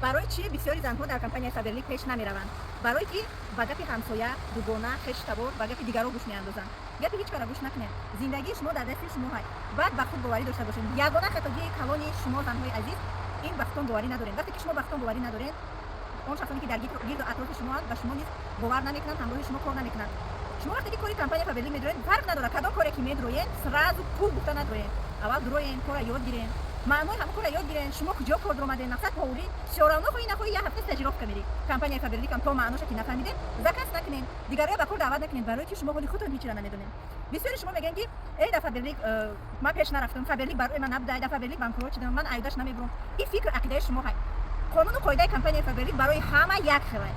Барои чӣ бисёри занҳо дар компанияи Фаберлик пеш намераванд? Барое ки ба гапи ҳамсоя, дугона, хештабор, ба гапи дигарон гӯш меандозанд. Гапи ҳеҷ кара гӯш накунед. Зиндагии шумо дар дасти шумо ҳай. Баъд ба худ боварӣ дошта бошед. Ягона хатогии калони шумо, занҳои азиз, ин ба худтон боварӣ надоред. Вақте ки шумо ба худтон боварӣ надоред, он шахсоне, ки дар гирду атрофи шумоанд, ба шумо низ бовар намекунанд, ҳамроҳи шумо кор намекунанд. Шумо вақте ки кори компания Фаберлик медроед, фарқ надорад кадом коре ки медроед, сразу пул гуфта надроед. Аввал дуроен, кора ёд гирен, маънои ҳамон кора ёд гирен, шумо куҷо кор дуромаден, мақсад повури. Всё равно, хоҳӣ нахоҳӣ, як ҳафта стажировка мерӣ. Компанияи Фаберликам то маъноша ки нафаҳмидем, заказ накунен, дигарое ба кор даъват накунен, барое ки шумо ҳоли худтон ҳечира намедонед. Бисёри шумо мегӯянд, ки эй, дар Фаберлик ман пеш нарафтам, Фаберлик барои ман набуда, дар Фаберлик банкрот шудам, ман аюдаш намебурам. Ин фикр, ақидаи шумо ҳай. Қонуну қоидаи компанияи Фаберлик барои ҳама як хелай.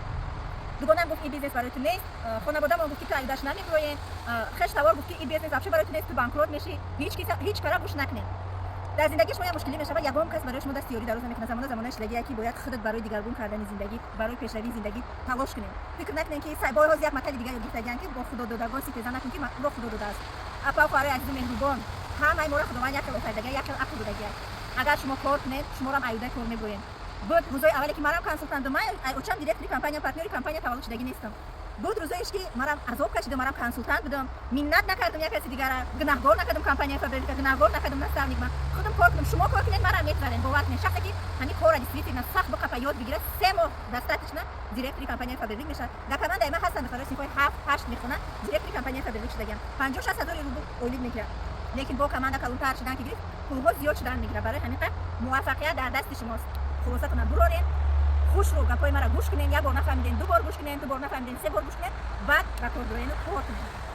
Дугонам гуфт, ин бизнес барои ту нест, хонаводамон гуфт, ки ту аюдаш намебуроен, хештавор гуфт, ки ин бизнес вообще барои ту нест, ту банкрот мешӣ. Ҳеҷ кара гӯш накунед. Дар зиндагии шумо як мушкилӣ мешавад, ягон кас барои шумо дасти ёрӣ дароз намекунад. Замона замонаи шидагие, ки бояд худат барои дигаргун кардани зиндагӣ, барои пешравии зиндагӣ талош кунед. Фикр накунед, ки бо ҳозир як матали дигар ёд гирифтагианд, ки бо худододагон ситеза накун, ки ро худо додааст. Апа, хоҳарои азизу меҳрубон, ҳамаи моро Худованд як хел офаридагия, як хел ақл додагия. Агар шумо кор кунед, шуморам аюдай кор мебурен. Буд рӯзои аввале, ки марам консултанту ман очам директори компания, партнёри компания таваллуд шудагӣ нестам. Буд рӯзоеш, ки марам азоб кашидам, марам консултант будам, миннат накардам як каси дигара, гунаҳгор накардам компанияи Фаберлика, гунаҳгор накардам наставник. Ман худам кор кунам, шумо кор кунед, марам метаварем. Бовар кунед, шахсе ки ҳамин корра действительно сахт биқапа, ёд бигирад, 3 моҳ достаточно, директори компанияи Фаберлик мешавад. Дар командаи ман ҳастанд духтарои синфҳои ҳафт, ҳашт мехонанд, директори компанияи Фаберлик шудагиам, 50-60 ҳазори рубл ойлик мегирад. Лекин бо команда калонтар шудан ки гирифт, пулҳо зиёд шудан мегирад. Барои ҳамин қадр муваффақият дар дасти шумост. Хулосатона бурорем, хушрӯ гапҳои маро гӯш кунед. Як бор нафаҳмиден, ду бор гӯш кунед, ду бор нафаҳмиден, се бор гӯш кунед, баъд ба кор дуроену кор кунед.